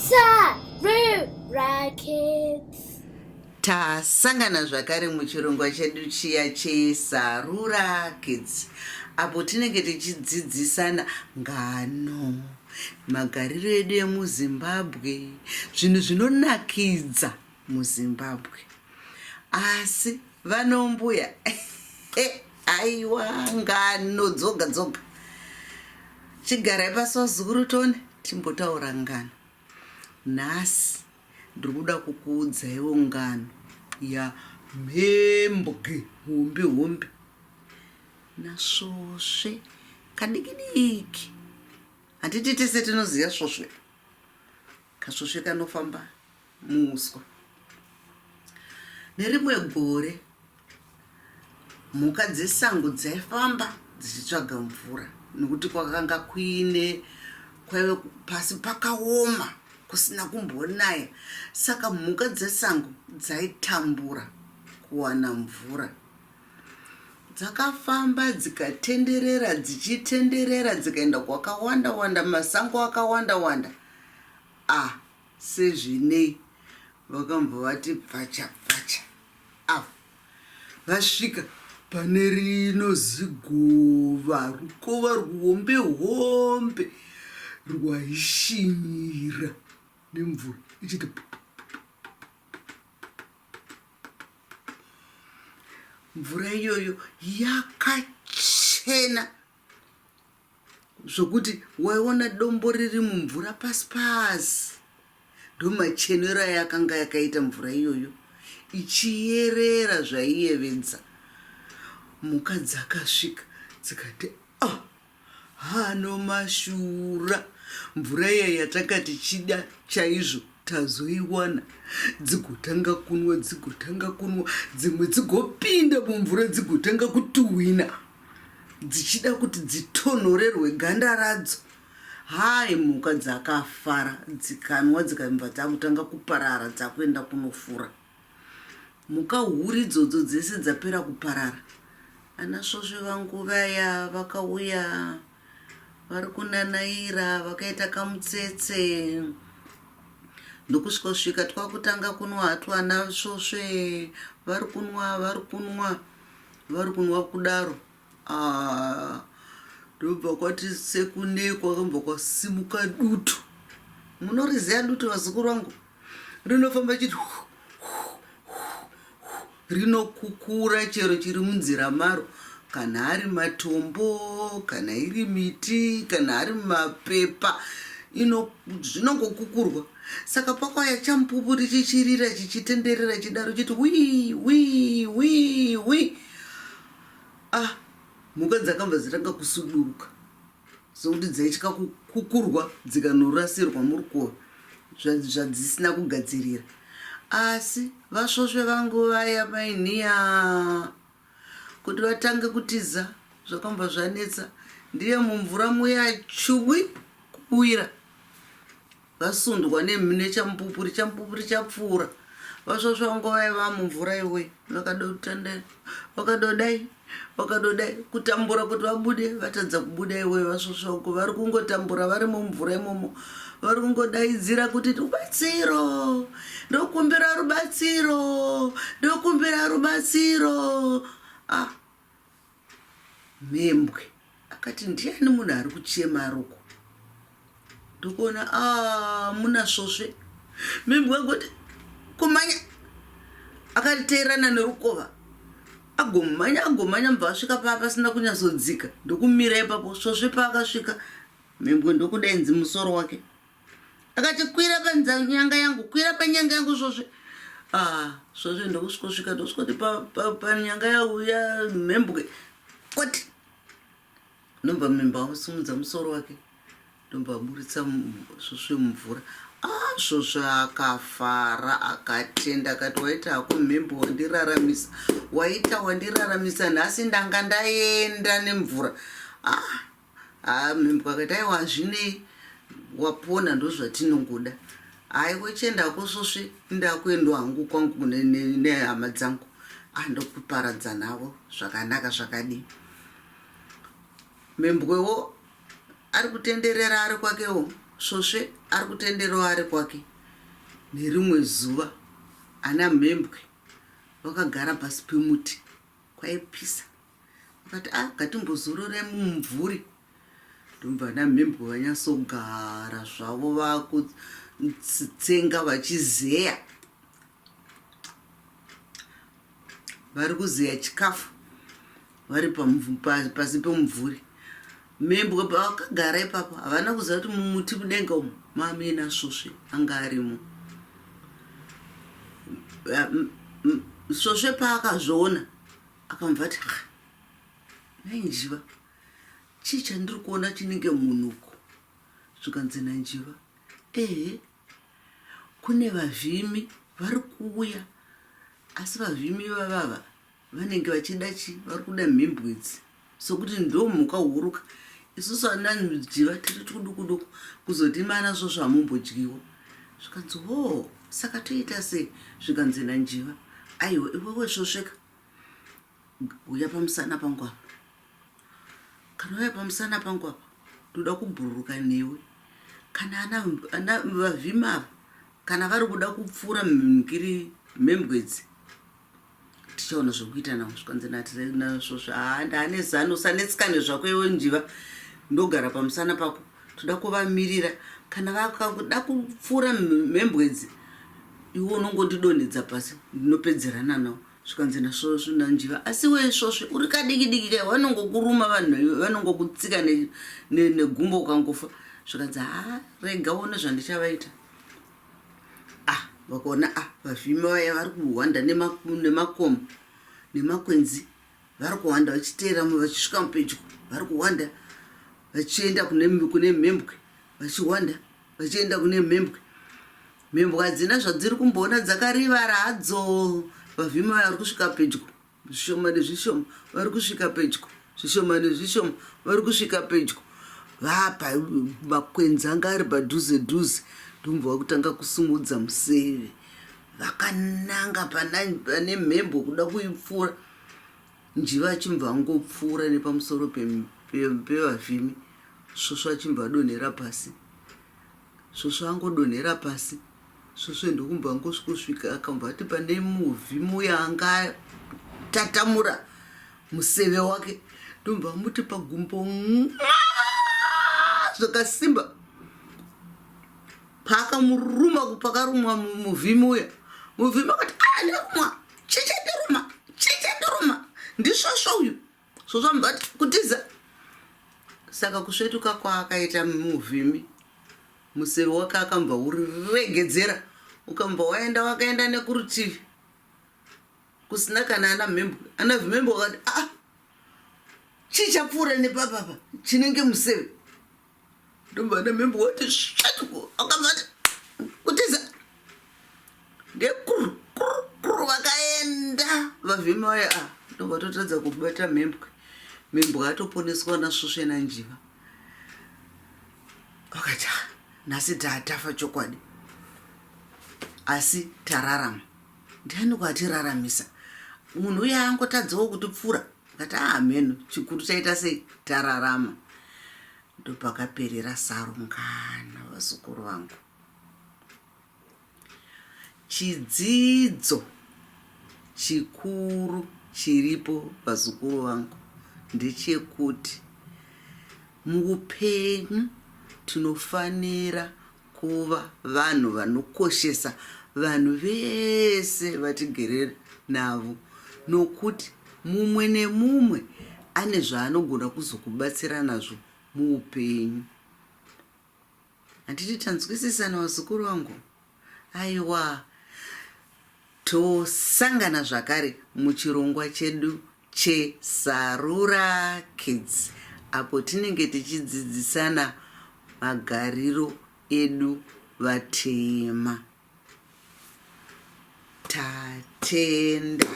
Sarura Kids. Tasangana zvakare muchirongwa chedu chiya cheSarura Kids apo tinenge tichidzidzisana ngano, magariro edu emuZimbabwe, zvinhu zvinonakidza muZimbabwe. Asi vanombuya aiwa ngano dzoga dzoga. Chigarai pasi vazukuru tone timbotaura ngano. Nhasi ndiri kuda kukuudzaiwo ngano yamhembwe hombe hombe nasvosve kadikidiki. Handiti tese tinoziva svosve? Kasvosve kanofamba muuswa. Nerimwe gore mhuka dzesango dzaifamba dzichitsvaga mvura nekuti kwakanga kuine kwaive pasi pakaoma kusina kumbonaya saka mhuka dzesango dzaitambura kuwana mvura dzakafamba dzikatenderera dzichitenderera dzikaenda kwakawanda wanda masango akawanda wanda ah Sezvinei vakambva vati pfacha pfacha ava vasvika pane rino zigova rukova rwuhombe hombe rwaishinyira nemvura ichiti mvura iyoyo yakachena zvokuti waiona dombo riri mumvura pasi pasi ndomachenero ayakanga yakaita mvura iyoyo ichiyerera zvaiyevedza mhuka dzakasvika dzikati ah hano mashura mvura iya yatanga tichida chaizvo tazoiwana dzigotanga kunwa dzigotanga kunwa dzimwe dzigopinda mumvura dzigotanga kutuhwina dzichida kuti dzitonhorerwe ganda radzo hai mhuka dzakafara dzikanwa dzikabva dzakutanga kuparara dzakuenda kunofura mhuka huru idzodzo dzese dzapera kuparara ana svosve vangu vaya vakauya vari kunanaira vakaita kamutsetse ndokusvikosvika twakutanga kunwa hatu ana svosve vari kunwa vari kunwa vari kunwa kudaro ah, ndobva kwati sekunei kwakambva kwasimuka dutu munoriziva dutu vazukuru vangu rinofamba chiti rinokukura chero chiri munzira maro kana ari matombo kana iri miti kana ari mapepa zvinongokukurwa saka pakauya chamupupuri chichirira chichitenderera chidaro chiti wii wii wii wii ah mhuka dzakabva dzatanga kusuduruka sokuti dzaitya kukukurwa dzikanorasirwa murukova zvadzisina kugadzirira asi vasvosve vangu vaya mainhiya kuti vatange kutiza zvakambva zvanetsa ndiye mumvura muya chubwi kuwira Vasundwa nechamupupuri, chamupupuri chapfuura. Vasvosva vangu vaiva mumvura iwe, vakadotanda, vakadodai, vakadodai, kutambura kuti vabude, vatadza kubuda iwe. Vasvosva vangu vari kungotambura vari mumvura imomo, vari kungodaidzira kuti rubatsiro, ndokumbira rubatsiro, ndokumbira rubatsiro. Ah, Mhembwe akati ndiani munhu ari kuchema ari uko ndokuona ah, muna svosve mhembwe agoti kumhanya akatiteerana nerukova agomhanya agomhanya mubva asvika paa pasina kunyatsodzika ndokumira ipapo svosve paakasvika mhembwe ndokudainzi musoro wake akati kwira panyanga yangu kwira panyanga yangu svosve ah svosve ndokusvikosvika ndokusvikoti panyanga yauya mhembwe koti ndobva mhembe asimudza musoro wake ndobva aburitsa svosve mumvura ah svosve akafara akatenda akati waita hako mhembe wandiraramisa waita wandiraramisa nhasi ndanga ndaenda nemvura ah Haa mhembwe akati aiwa hazvinei wapona ndozvatinongoda. Haiwa chienda hako svosve ndakuenda hangu kwangu nehama dzangu. Ah ndokuparadza navo zvakanaka zvakadii. Mhembwewo ari kutenderera ari kwakewo. Svosve ari kutenderawo ari kwake. Nerimwe zuva ana Mhembwe vakagara pasi pemuti kwaipisa. Vakati ah ngatimbozororai mumumvuri. Ndobva ana Mhembwe vanyatsogara zvavo vakutsenga vachizeya. Vari kuzeya chikafu vari pasi pemumvuri. Mhembwe pavakagara ipapo havana kuziva kuti mumuti mudenga umu mamuina svosve anga arimo. Svosve paakazviona akamva ati nhai Njiva chii chandiri kuona chinenge munhuko? Zvikanzi naNjiva ehe kune vavhimi vari kuuya asi vavhimi ivavava vanenge vachida chi vari kuda mhimbwe idzi sokuti ndo mhuka huruka isusu ana njiva tiri tuduku duku kuzoti mana svosvo hamumbodyiwa zvikanzi hoo saka toita sei zvikanzi nanjiva aiwa iwewe svosveka uya pamusana pangu apa kana uya pamusana pangu apa ndoda kubhururuka newe kana ana vavhima ava kana vari kuda kupfuura mhingiri mhembwe idzi tichaona zvekuita navo zvikanzi nasvosve haa ndaane zano usanetsikane zvako iwe njiva ndogara pamusana pako toda kuvamirira kana vakakuda kupfuura mhembwe idzi iwe unongondidonhedza pasi ndinopedzerana navo zvikanzi nasvosve nanjiva asi we svosve uri kadiki diki kai vanongokuruma vanhu vanongokutsika negumbo ne, ne ukangofa zvikanzi haa rega uone zvandichavaita ah vakaona ah vavhimi vaya vari kuhwanda nemakomo nemakwenzi vari kuhwanda vachiteera vachisvika mupedyo vari kuhwanda vachienda kune mhembwe vachihwanda vachienda kune mhembwe mhembwe hadzina zvadziri kumboona dzakarivara hadzo vavhimi vaya vari kusvika pedyo zvishoma nezvishoma vari kusvika pedyo zvishoma nezvishoma vari kusvika pedyo vapa makwenzi anga ari padhuze dhuze ndomubva vakutanga kusumudza museve vakananga pane mhembwe kuda kuipfuura njiva achibva angopfuura nepamusoro pevavhimi svosvo achibva adonhera pasi Svosve angodonhera pasi Svosve ndokumbva angosvikosvika akambva ati pane muvhimi uya anga tatamura museve wake ndombva amuti pagumbo zvakasimba paakamuruma pakarumwa muvhimi uya muvhimi akati ah, ndarumwa chichandiruma chichandiruma ndisvosvo uyu Svosve amubva ati kutiza. Saka kusvetuka kwaakaita muvhimi museve wake akambva uriregedzera ukambva waenda wakaenda nekurutivi kusina kana ana mhembwe ana vhimhembwe wakati ah chii chapfuura nepapapa chinenge museve ndobva ana mhembwe wati svetuko akambva ati kutiza ndekuru kuru kuru vakaenda vavhimi vaya ah ndobva totadza kubata mhembwe mhembwe atoponeswa nasvosve nanjiva vakati ah, nhasi taatafa chokwadi asi tararama ndiani kwatiraramisa munhu uye angotadzawo kutipfuura akati ah mheno chikuru chaita sei tararama ndopakaperera sarungano vazukuru vangu Chidzidzo chikuru chiripo vazukuru vangu ndechekuti muupenyu tinofanira kuva vanhu vanokoshesa vanhu vese vatigere navo nokuti mumwe nemumwe ane zvaanogona kuzokubatsira nazvo muupenyu. Handiti tanzwisisana vazukuru vangu? Aiwa, tosangana zvakare muchirongwa chedu cheSarura Kids apo tinenge tichidzidzisana magariro edu vatema. Tatenda.